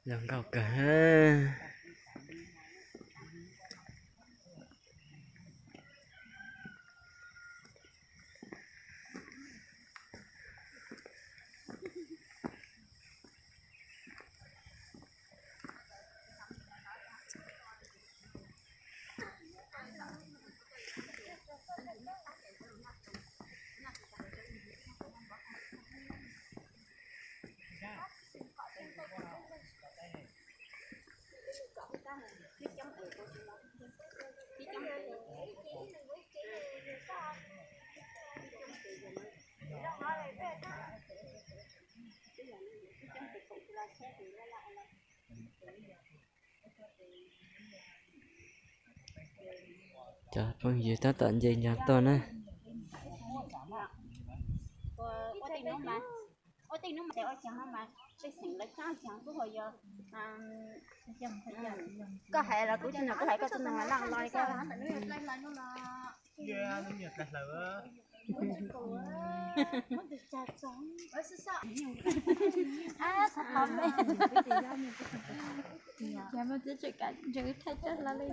Zoo nkauj kawg. Cov phooj ywg tab tom nce nco tuaj na. Koj hais los kuv tsis, kuv hais koj tsis, no laj loj koj. Ces muaj tib tseem kam ntsws thaij coj hlo li.